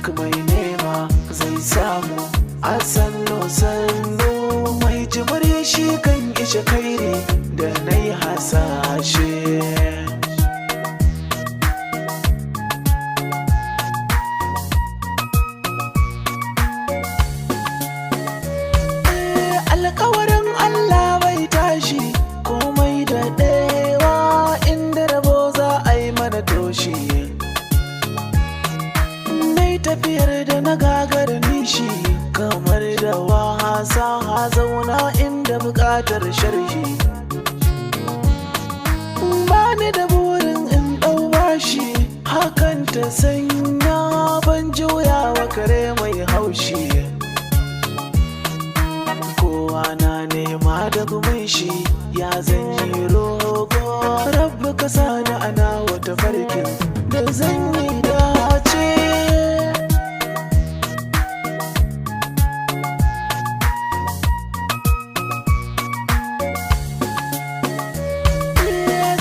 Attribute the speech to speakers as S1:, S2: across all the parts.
S1: Duk mai nema zai samu a sannu sannu. Mai jimiri shi kan ishe kairi da na yi hasashe. Alkawarin Allah bai tashi, komai da ɗewa inda rabo za a yi mana toshi. Nai tafiyar da na gagar nishi kamar da wasa, zauna inda buƙatar sharhi. Bani da burin in ɗau bashi, hakan ta sanya ban juyawa kare mai haushi. Kowa na nema da gumin shi, ya zan yi roƙo? Rabbi ka sani ana wata farkin da zan yi dace.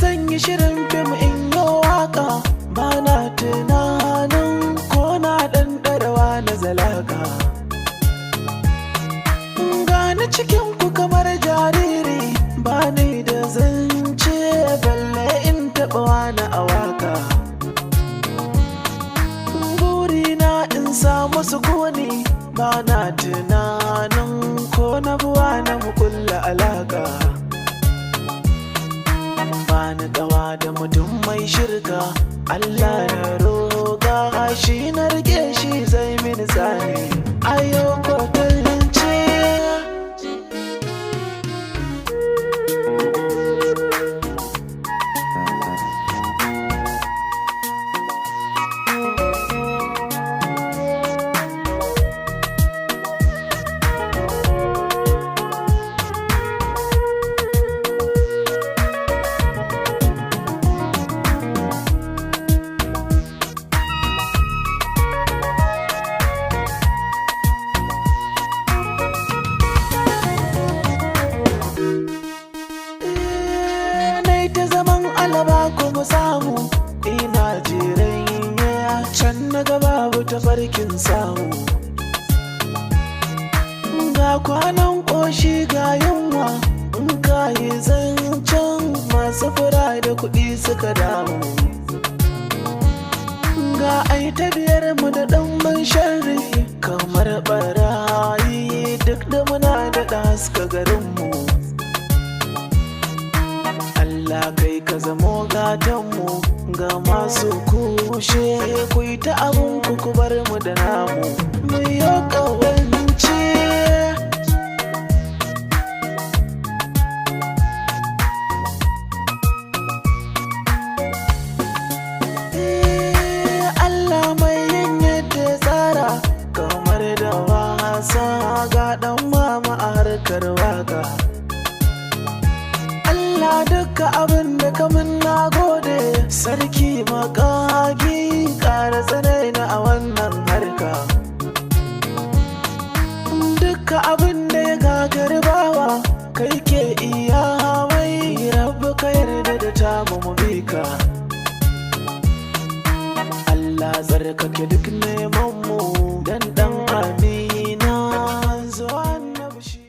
S1: Zan yi shirin fim in yi waka, ba na tunanin ko na ɗanɗarawa na zalaka. Gani cikin ku kamar jariri, ba ni da zance balle in taɓa wani a waka. Burina in samu sukuni, ba na tunanin ko na buwa na mukulla alaka. Bani kawa da mutum mai shirka, Allah na roƙa shi na rike shi zai mini tsani. Ayo kwatance. Nai ta zaman alaba kuma samu, ina jiran ya can na gaba babu tafarkin samu. Ga kwanan ƙoshi ga yunwa, in ka yi zancen masu fura da kuɗi suka damu. Ga ai ta biyar mu da ɗan sharri kamar barayi, duk da muna da haska garinmu. Allah kai ka zamo gatanmu ga masu kushe, ku yi ta abun ku, ku bar mu da namu, mu yi ƙawance. Allah mai yin yadda ya tsara kamar da wasa, ga ɗan mama a harkar waka. Allah duka abin da kamun na gode, sarki makagi ƙara tsanai na a wannan harka. Duka abin da ya gagari bawa kai ke iya mai, rabu ka yarda da tamu mu bi ka. Allah tsarkake duk